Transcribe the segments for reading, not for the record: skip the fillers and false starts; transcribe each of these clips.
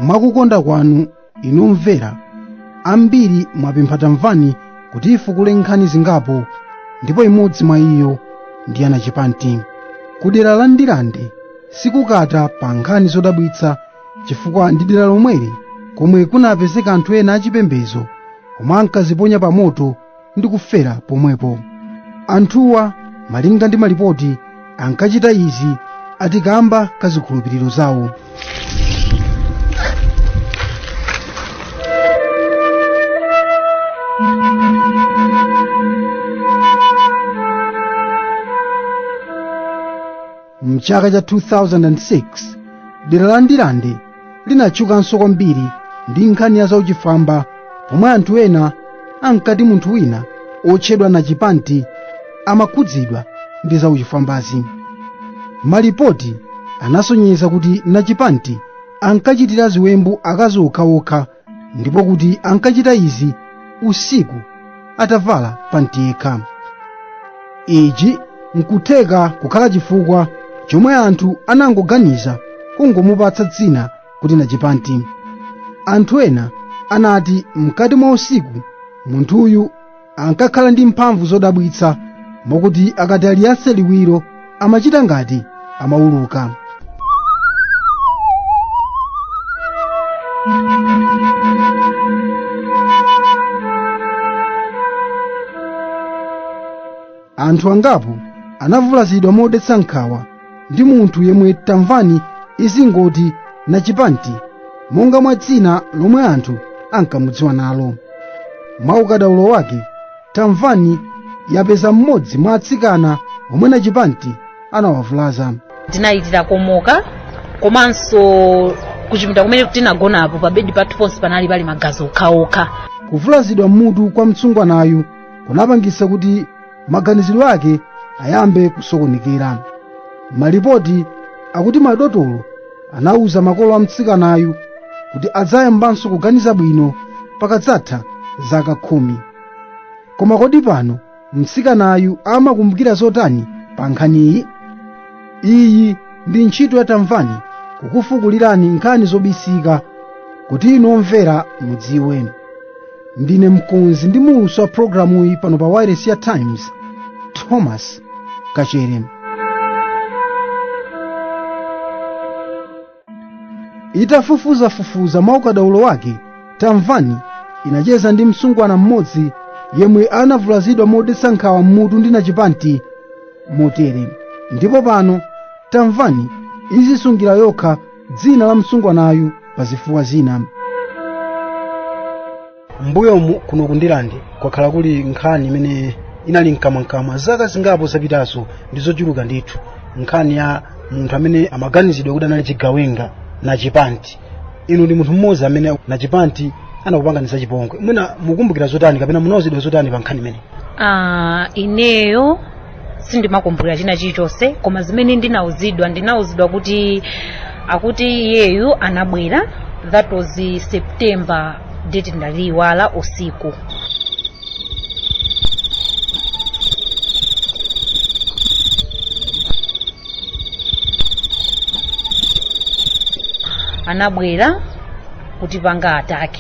Mwakukonda kwanu inu omvera, ambiri mwapempha Tamvani kuti ifukule nkhani zingapo, ndipo imodzi mwa iyo ndi anachipanti. Ku dera la Ndirande sikukata pa nkhani zodabwitsa, chifukwa ndi dera lomweli komwe kunapezeka anthu ena achipembedzo omwe ankaziponya pa moto ndi kufera pomwepo. Anthuwa, malinga ndi malipoti, ankachita izi atikamba kazikhulupiriro zawo. Mchaka cha 2006 dera la Ndirande linatchukanso kwambiri ndi nkhani ya zauchifwamba, pomwe anthu ena ankati munthu wina otchedwa Nachipanti amakhudzidwa ndi zauchifwambazi. Malipoti anasonyeza kuti Nachipanti ankachitira ziwembu akazi okhaokha, ndipo kuti ankachita izi usiku atavala panti yekha. Ichi nkutheka kukhala chifukwa chomwe anthu anangoganiza kungomupatsa dzina kuti Nachipanti. Anthu ena anati mkati mwa usiku munthuyu ankakhala ndi mphamvu zodabwitsa, mokuti akati aliyase liwiro amachita ngati amauluka. Anthu angapo anavulazidwa modetsa nkhawa ndi munthu yemwe Tamvani izingoti Nachipanti, monga mwa dzina lomwe anthu ankamudziwa nalo. Mwa ukadaulo wake, Tamvani yapeza mmodzi mwa atsikana omwe Nachipanti anawavulaza. Tinayitira komoka, komanso kuchipinda kumene tinagonapo pa bedi pathu ponse panali pali magazi okhaokha. Kuvulazidwa mmutu kwa mtsungwanayu kunapangitsa kuti maganizidwe ake ayambe kusokonekera. Malipoti akuti madotolo anauza makolo a mtsikanayu kuti adzayambanso kuganiza bwino pakadzatha zaka 10. Koma kodi pano mtsikanayu amakumbukira zotani pa nkhaniyi? Iyi ndi ntchito ya Tamvani kukufukulirani nkhani zobisika kuti inu omvera mudziwe. Ndine mkonzi ndi muulutsi wa programuyi pano pa wireless ya Times, Thomas Kachere. Itafufuzafufuza mwa ukadaulo wake, Tamvani inacheza ndi msungwana mmodzi yemwe anavulazidwa modetsa nkhawa mmutu ndi Nachipanti motere. Ndipo pano Tamvani izisungira yokha dzina la msungwanayu pa zifukwa zina. Mbuyomu kuno ku Ndirande kwakhala kuli nkhani imene inali mkamwamkamwa zaka zingapo zapitazo, ndi zochuluka ndithu, nkhani ya munthu amene amaganizidwa kuti anali chigawenga, Nachipanti. Inu ndi munthu mmodzi amene Nachipanti anakupangani zachipongwe. Mwina mukumbukira zotani kapena munauzidwa zotani pa nkhani imeneyi? Ineyo sindimakumbukira china chilichonse, koma zimene ndinauzidwa kuti akuti iyeyu anabwera, that was September, date ndaliyiwala, usiku. Anabwera kutipanga attack.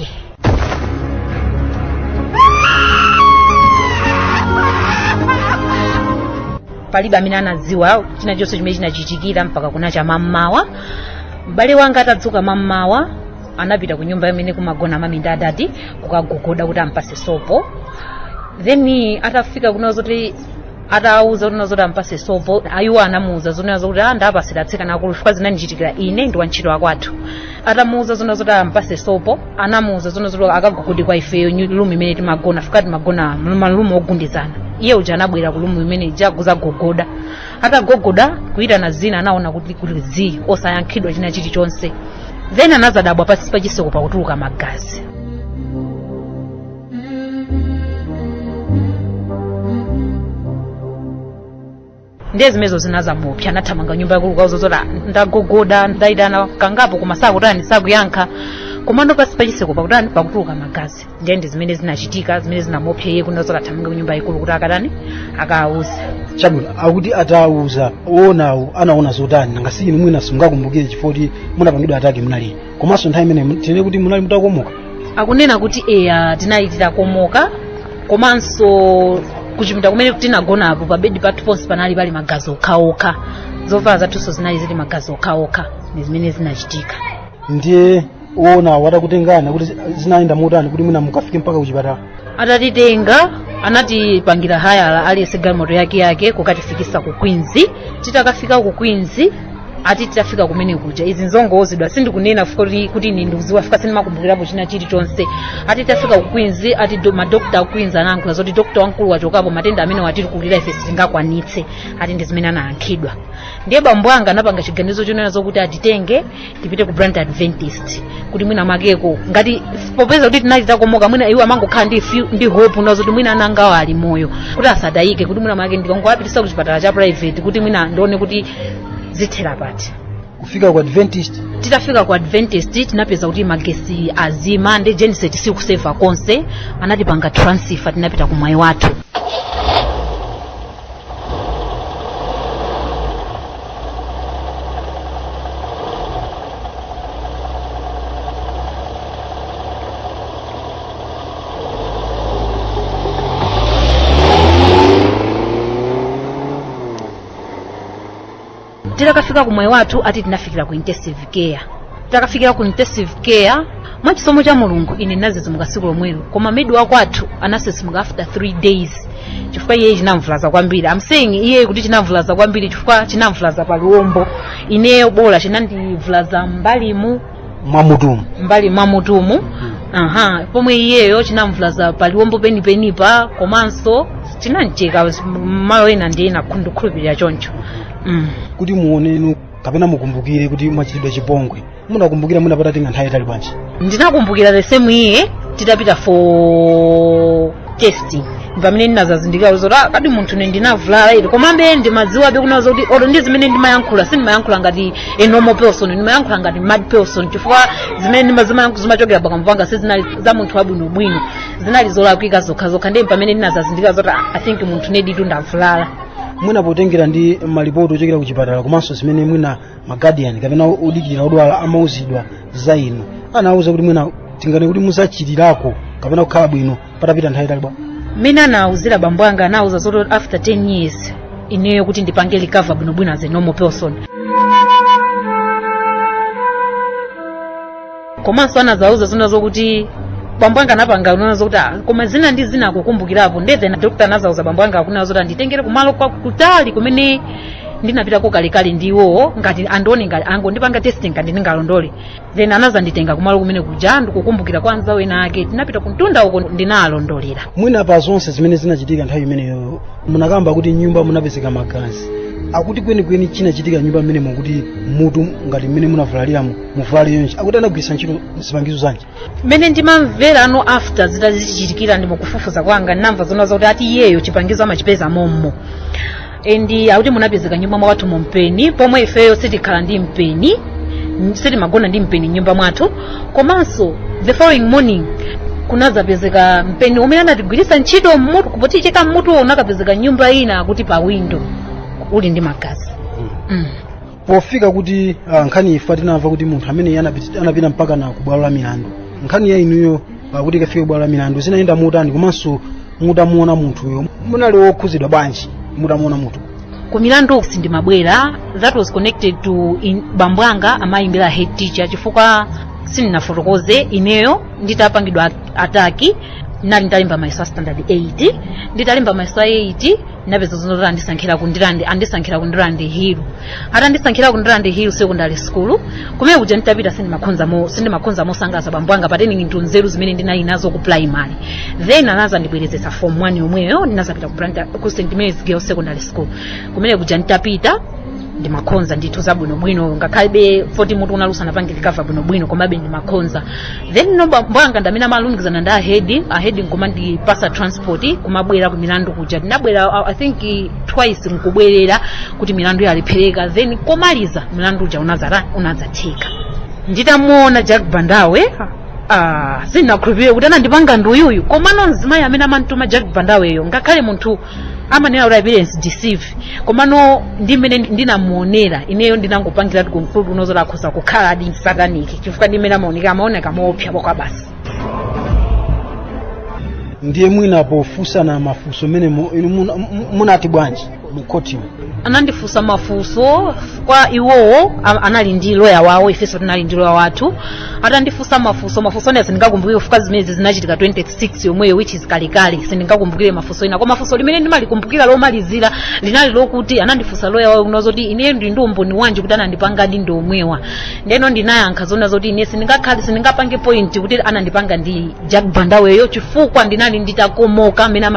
Palibe amene anadziwa china chonse chimene chinachitikira mpaka kunacha mammawa. M'bale wanga atadzuka mammawa anapita ku nyumba imene kumagona mami ndi adadi kukagogoda kuti ampase sopo. Then atafika kuno zoti atawuza kuti zoti ampase sopo, ayiwo anamuuza zonena zokuti ndapasira atsikana akulu chifukwa zinandichitikira ine ndi wantchito akwathu. Atamuuza zonena zoti ampase sopo, anamuuza zonena zoti akagogode kwa ifeyo room imene timagona, chifukwa timagona marumu ogundizana. Iye uja anabwera ku room imene ija kuzagogoda. Atagogoda kuyitana zina, anaona kuti kuli zii, osayankhidwa china chilichonse. Then anazadabwa pansi pa chiseko pakutuluka magazi. Ndiye zimenezo zinazamuopsa, anathamanga nyumba yakulu kukauza zoti, "Ah, ndagogoda, ndayitana kangapo koma sakutani, sakuyankha." Komano pasi pachiseko pakutani, pakutuluka magazi. Ndiye ndi zimene zinachitika, zimene zinamuopsa iye kuti azakathamanga ku nyumba ikulu kuti akatani, akawauze. Chabwino, akuti atawuza owonawo anaona zotani? Nanga si inu mwina simungakumbukire chifukwa kuti munapangidwa attack munali, komanso nthawi imene tinene kuti munali mutakomoka. Akunena kuti eya, tinali titakomoka, komanso kuchipinda kumene tinagonapo, pa bedi pathu ponse panali pali magazi okhaokha, zovala zathunso zinali zili magazi okhaokha. Ndi zimene zinachitika. Ndiye owonawo atakutengani, kuti zinayenda motani kuti mwina mukafike mpaka kuchipatala? Atatitenga, anatipangira hire aliyense galimoto yake yake kukatifikisa ku Queens. Titakafika ku Queens, ati titafika kumene kuja, izi nzongowuzidwa, sindikunena kuti ine ndikuziwa fika, sindimakumbukirapo china chilichonse. Ati titafika ku Queens, ati madokta ku Queens anayankhula zoti dokta wamkulu wachokapo, matenda amene watilikulira ife sitingakwanitse. Ati ndi zimene anayankhidwa. Ndiye bambo anga anapanga chiganizo chonena zokuti atitenge tipite ku Blantyre Adventist, kuti mwina mwakeko ngati popeza kuti tinali takomoka, mwina iwo amangokhala ndi hope nazo kuti mwina ana angawo ali moyo, kuti asatayike, kuti mwina mwake ndikangowapitisa ku chipatala cha private kuti mwina ndione kuti zithera pati. Kufika ku Adventist? Titafika ku Adventist, tinapeza kuti magesi azima ndi genset sikuseva konse. Anatipanga transfer, tinapita ku Mwaiwathu. Titakafika ku Mwaiwathu, ati tinafikira ku intensive care. Takafikira ku intensive care, mwachisomo cha Mulungu ine ndinazizimuka tsiku lomwelo, koma maid wakwathu anasisimuka after 3 days, chifukwa iye chinamvulaza kwambiri. I'm saying iye kuti chinamvulaza kwambiri chifukwa chinamvulaza paliwombo. Ineyo bola chinandivulaza mbalimu. Mwamutumu? Mbali mwamutumu, aha. Pomwe iyeyo chinamvulaza paliwombo penipenipa, komanso chinamcheka malo ena ndi ena, ndikukhulupirira choncho. Kuti muonenu kapena mukumbukire kuti mwachitidwa chipongwe, munakumbukira mwina patatenga nthawi itali bwanji? Ndinakumbukira the same year titapita for testing, pamene ndinazazindikira zoti, ah, kadi munthu ne ndinavulala ili. Komabe ndimadziwabe kunazo kuti olo ndi zimene ndimayankhula, sindimayankhula ngati a normal person, ndimayankhula ngati mad person, chifukwa zimene zimachokera pakamwa panga sizinali za munthu wabwinobwino, zinali zolakwika zokhazokha. Ndiye pamene ndinazazindikira zoti, ah, I think munthu neditu ndavulala. Mwina potengera ndi malipoti ochokera ku chipatala komanso zimene mwina maguardian kapena odikirira odwala amauzidwa za inu, anauza kuti mwina tingane kuti muzachirirako kapena kukhala bwino patapita nthawi itali bwa? Mmene anauzira bambo anga, anauza zoti after 10 years ineyo kuti ndipange recover bwinobwino as a normal person. Komanso anazauza zina zokuti bambo anga anapanga unaona zokuti, ah, koma zina ndi zina akukumbukirapo. Ndiye then doctor anazauza bambo anga akunena zoti anditengere kumalo kwa kutali kumene ndinapitako kalekale ndi iwowo, ngati andione, ngati angondipanga testing ngati ndingalondole. Then anazanditenga kumalo kumene kuja, ndikukumbukira kwa anzawo ena ake, tinapita kuntunda uko, ndinalondolera. Mwina pa zonse zimene zinachitika nthawi imeneyo, munakamba kuti nyumba munapezeka magazi, akuti kwenikweni chinachitika nyumba mmenemo kuti mutu ngati mmene munavulaliramo muvulale yonse, akuti anagwiritsa ntchito zipangizo zanji? Mmene ndimamvera ano after zitazichitikira, ndimukufufuza kwanga ndinamva zona zakuti ati iyeyo chipangizo amachipeza mommo, and akuti munapezeka nyumba mwakwathu mu mpeni, pomwe ifeyo sitikhala ndi mpeni, sitimagona ndi mpeni nyumba mwathu. Komanso the following morning kunazapezeka mpeni umene anatigwiritsa ntchito mmutu kupoticheka mmutuwo, unakapezeka nyumba ina, akuti pa window, uli ndi magazi. Pofika kuti nkhani ifa, tinamva kuti munthu amene anapita mpaka na kubwalo la milandu, nkhani ya inuyo kuti ikafike kubwalo la milandu zinayenda motani? Komanso mutamuona munthuyo munali wokhuzidwa bwanji mutamuona munthu? Ku milandu sindimabwera. That was connected to bambo anga amayimbira head teacher, chifukwa sindinafotokoze, ineyo nditapangidwa attack nali nditalemba mayeso a standard 8. Nditalemba mayeso a 8, ndinapeza zoti andisankhira ku Ndirande, andisankhira ku Ndirande Hill. Atandisankhira ku Ndirande Hill Secondary School, kumene kuja nditapita sindimakhonza mosangalatsa bambo anga pertaining to nzeru zimene ndinali nazo ku primary. Then anazandibwerezetsa form 1 yomweyo, ndinazapita ku St Mary's Girls Secondary School. Kumene kuja nditapita ndimakhonza ndithu zabwinobwino, ngakhalebe foti mutu unali usanapange recover bwinobwino, komabe ndimakhonza. Then no bambo anga ndamene amalumikizana ndi ahead, ahead nkumandipasa transport kumabwera ku milandu kuja. Ndinabwera I think twice nkubwerera kuti milandu yalephereka, then komaliza milandu uja unadzatheka. Nditamuona Jack Bandawe, sindinakhulupirire kuti anandipanga ndi uyuyu. Komano mzimayi amene amantuma Jack Bandaweyo, ngakhale munthu amanena kuti appearance deceive, komano ndi mmene ndinamuonera ineyo ndinangopangira conclude unozoti akhoza kukhala adi msataniki, chifukwa ndi mmene amaoneka, amaoneka moopsa kwa basi. Ndiye mwina pofunsana mafunso mmene inu munati bwanji mu khotimo? Anandifunsa mafunso kwa iwowo, anali ndi loya wawo, ifenso tinali ndi loya wathu. Atandifunsa mafunso, mafunso ena sindingakumbukire chifukwa zimenezi zinachitika 26 yomweyo, which is kalekale. Sindingakumbukire mafunso ena, koma funso limene ndimalikumbukira lomalizira linali lokuti anandifunsa loya wawo kuno zoti ineyo ndili ndi umboni wanji kuti anandipangadi ndi omwewa. Ndeno ndinayankha zona zoti ine sindingakhale, sindingapange point kuti anandipanga ndi Jack Bandaweyo, chifukwa ndinali nditakomoka mene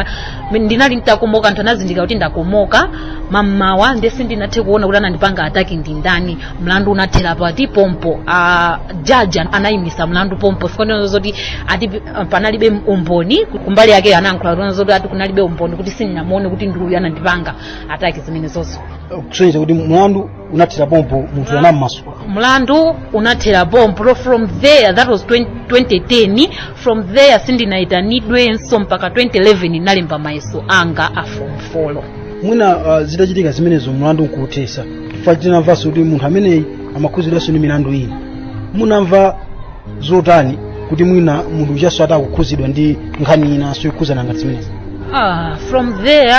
ndinali nditakomoka, anthu anazindikira kuti ndakomoka mammawa, ndiye sindinathe kuona kuti anandipanga attack ndi ndani. Mlandu unathera pati pompo. A jaji anayimisa mlandu pompo chifukwa zoti ati panalibe umboni kumbali yake. Anayankhula zoti ati kunalibe umboni kuti sindinamuone kuti ndi uyu anandipanga attack zimene zonso. Kusonyeza kuti mlandu unathera pompo, munthu anammasula. Mlandu unathera pompo. From there, that was 20, 2010. From there sindinayitanidwenso mpaka 2011 nalemba mayeso anga a form 4. Mwina zitachitika zimenezo, mlandu nkuuthesa, chifukwa tinamvanso kuti munthu ameneyi amakhuzidwanso ndi milandu ina, munamva zotani kuti mwina munthu uchaso atakukhuzidwa ndi nkhani inanso yokhuzana ngati zimenezi? From there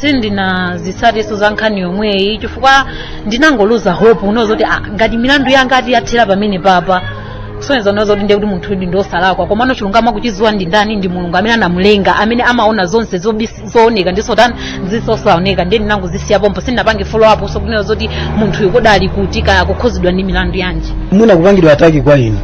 sindinazitsatenso za nkhani yomweyi, chifukwa ndinangoluza hope unozo kuti ngati milandu yanga ati yathera pamene papa, kusonyeza unozo kuti ndiye kuti munthu uyu ndi osalakwa. Komano chilungamo kuchidziwa ndi ndani? Ndi Mulungu amene anamulenga, amene amaona zonse zooneka ndi sotani zisosaoneka. Ndiye ndinangozisiya pompo, sindinapange follow up so kunena zoti munthu uyu kodali kuti kaya kukhuzidwa ndi milandu yanji. Mwina kupangidwa attack kwa inu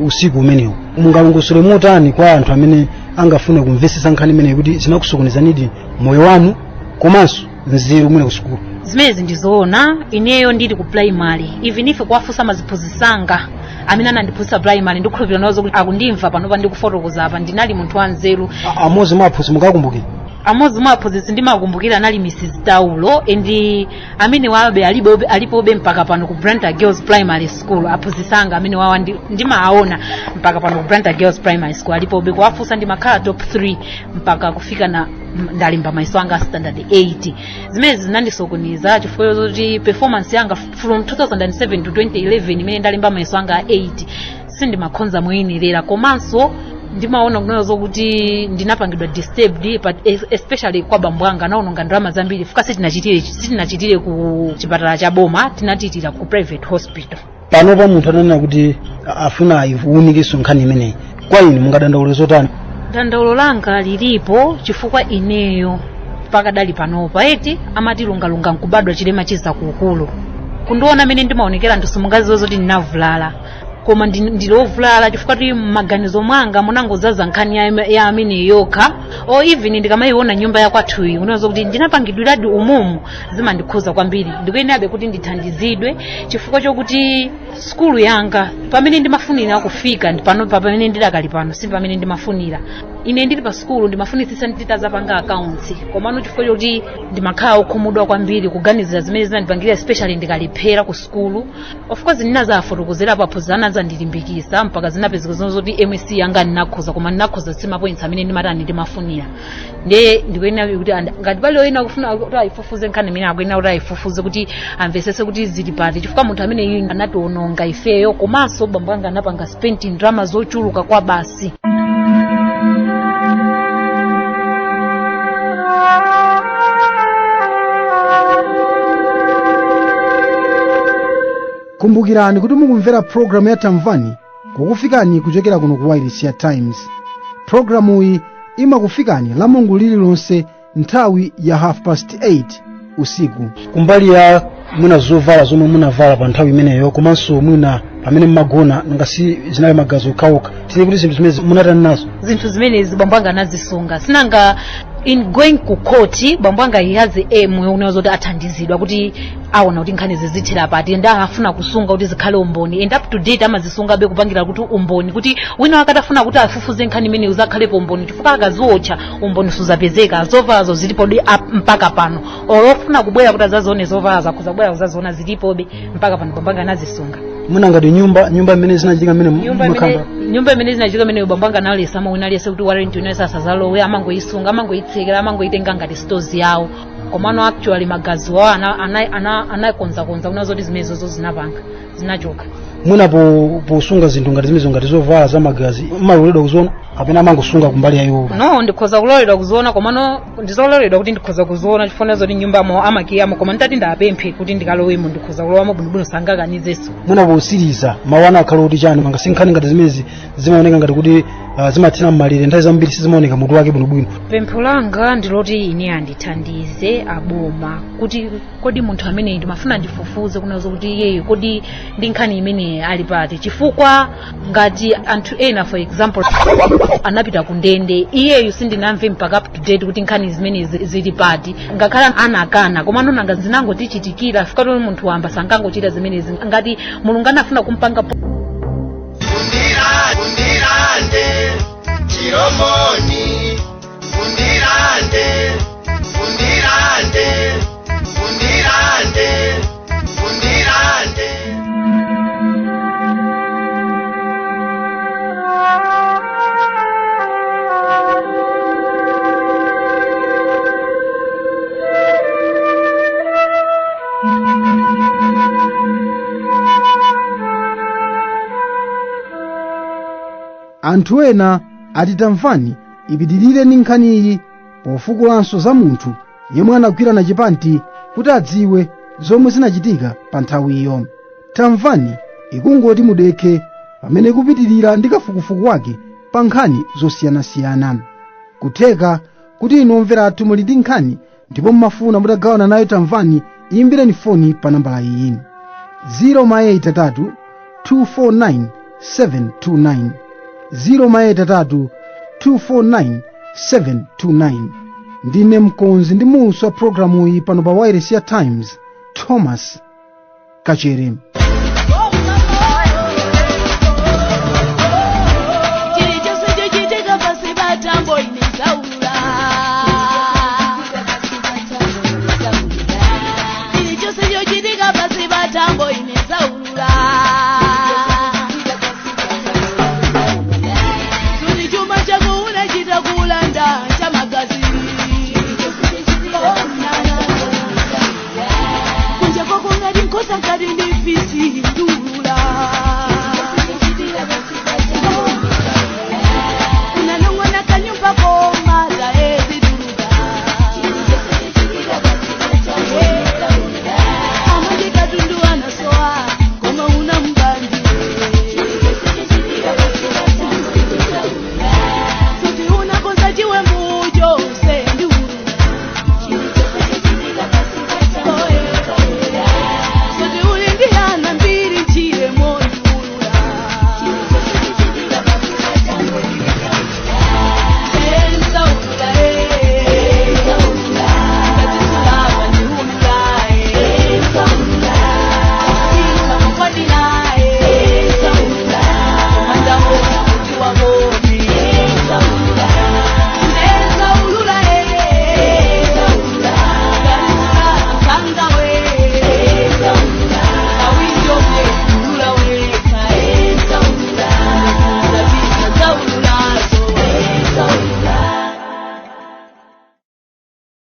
usiku umenewu, mungalongosole motani kwa anthu amene angafune kumvetsetsa nkhani imeneyi kuti zinakusokonezanidi moyo wanu komanso nzeru mwina kusukulu? Zimenezi ndizoona. Ineyo ndili ku primary, even if kuwafunsa maziphunzisanga amene anandiphunzitsa primary, ndikukhulupirira nazo kuti akundimva panopa ndikufotokoza apa, ndinali munthu wanzeru. Amodzi mwa aphunzitsi mukakumbukira? Amodzi mwa aphunzitsi ndimakumbukira anali Mrs Taulo, and amene wabe alipobe, alipobe mpaka pano ku Blantyre Girls Primary School. Aphunzitsi anga amene wawa ndimawaona mpaka pano ku Blantyre Girls Primary School, alipobe. Kuwafunsa, ndimakhala top 3 mpaka kufika na ndalemba mayeso anga a standard 8. Zimene zinandisokoneza chifukwa choti performance yanga from 2007 to 2011 imene ndalemba mayeso anga a 8 sindimakhonza moyenerera. Komanso ndimaona kunena zokuti ndinapangidwa disturbed, but especially kwa bambo anga anaononga ndalama zambiri fuka sitinachitire ku chipatala cha boma, tinachitira ku private hospital. Panopa munthu atanena kuti afuna ayiwunikenso nkhani imeneyi, kwa inu mungadandaule zotani? Dandaulo langa lilipo, chifukwa ineyo pakadali panopa eti amati lungalunga nkubadwa, chilema chiza kuukulu. Kundiona amene ndimaonekera anthu simungaziwe zoti ndinavulala, koma ndilovulala chifukwa ti m'maganizo mwanga munangodzaza nkhani ya amene yokha. Or even ndikamayiona nyumba ya kwathuyi, unazo kuti ndinapangidwiradi umumu, zimandikhuza kwambiri. Ndikuyenerabe kuti ndithandizidwe chifukwa chokuti sukulu yanga pamene ndimafunira kufika ndi pano, pamene ndidakali pano si pamene ndimafunira. Ine ndili pa sukulu ndimafunitsitsa nditazapanga accounts, komano chifukwa chokuti ndimakhala okhumudwa kwambiri kuganizira zimene zinandipangira, especially ndikalephera ku sukulu. Of course ndinazafotokozera aphunzitsi, anazandilimbikisa mpaka zinapezeka zino zoti MSCE yanga ndinakhoza, koma ndinakhoza si ma points amene ndimatani ndimafunira. Ndiye ndikuyenera kuti ngati pali oyena kufuna kuti ayifufuze nkhani imene, akuyenera kuti ayifufuze kuti amvesese kuti zili pati, chifukwa munthu amene iyu anationonga ifeyo, komanso bambo anga anapanga spend ndalama zochuluka kwa basi. Kumbukirani kuti mukumvera programu ya Tamvani, kukufikani kuchokera kuno ku Wireless ya Times. Programuyi imakufikani la Mulungu lililonse nthawi ya 8:30 usiku. Kumbali ya mwina zovala zomwe munavala pa nthawi imeneyo, komanso mwina pamene mmagona, ngasi zinali magazi okhaokha, tine kuti zinthu zimene munatani nazo? Zinthu zimenezi bambo anga anazisunga. Sinanga in going ku court, bambo anga he has a aim yokuti zoti athandizidwa kuti aona kuti nkhani zizithera pati, and afuna kusunga kuti zikhale umboni, and up to date amazisungabe kupangira kuti umboni, kuti wina akatafuna kuti afufuze nkhani imene uzakhalepo umboni, chifukwa akaziotcha umboni suzapezeka. Zovalazo zilipobe mpaka pano. Ofuna kubwera kuti azazione zovala zakhoza kubwera kuzaziona, zilipobe mpaka pano, bambo anga anazisunga. Mwina ngati nyumba imene zinachitika mmene nyumba imene makamba. Nyumba imene zinachitika imene bambo anga analesa wina aliyense kuti warrant wina asazalowe, amangoyisunga, amangoyitsekera, amangoyitenga ngati stores yawo. Komano actually magazi wawo anakonzakonza kuna zoti zimenezozo zinapanga zinachoka. Mwina posunga zinthu ngati zimenezo, ngati zovala za magazi, mmaloledwa kuziona kapena amangosunga kumbali ya iwo? No, ndikhoza kuloledwa kuziona, komano ndizololedwa kuti ndikhoza kuziona chifukwa zoti nyumbamo amakiyamo, koma nditati ndapemphe kuti ndikalowemo, ndikhoza kulowamo bwinobwino, sangakanizenso. Mwina posiriza, mawu anu akhala kuti chani? Manga sinkhani ngati zimenezi zimaoneka ngati kuti zimathera mmalire, nthawi zambiri sizimaoneka mutu wake bwinobwino. Pempho langa ndiloti ine andithandize aboma kuti kodi munthu ameneyi ndimafuna ndifufuze kunazo kuti iyeyo kodi ndi nkhani imeneyi ali pati, chifukwa ngati anthu ena, for example, anapita ku ndende, iyeyu sindinamve mpaka up to date kuti nkhani zimenezi zili pati. Ngakhale anakana, koma nonanga zinangotichitikira fikati munthu wamba sangangochita zimenezi ngati Mulungu anafuna kumpanga. Undirande Chiromoni, Undirande, Undirande, Undirande, Undirande. Anthu ena ati Tamvani ipitirire ndi nkhaniyi pofukulanso za munthu yemwe anagwirana chipanti kuti adziwe zomwe zinachitika pa nthawiyo. Tamvani ikungoti mudekhe pamene ikupitirira ndi kafukufuku wake pa nkhani zosiyanasiyana. Kutheka kuti inu omvera athu muli ndi nkhani ndipo mmafuna mutagawana nayo Tamvani, iyimbireni foni pa nambala iyi: 083 249 729, 083 249 729. Ndine mkonzi ndi muulutsi wa programu iyi pano pa wailesi ya Times, Thomas Kachere.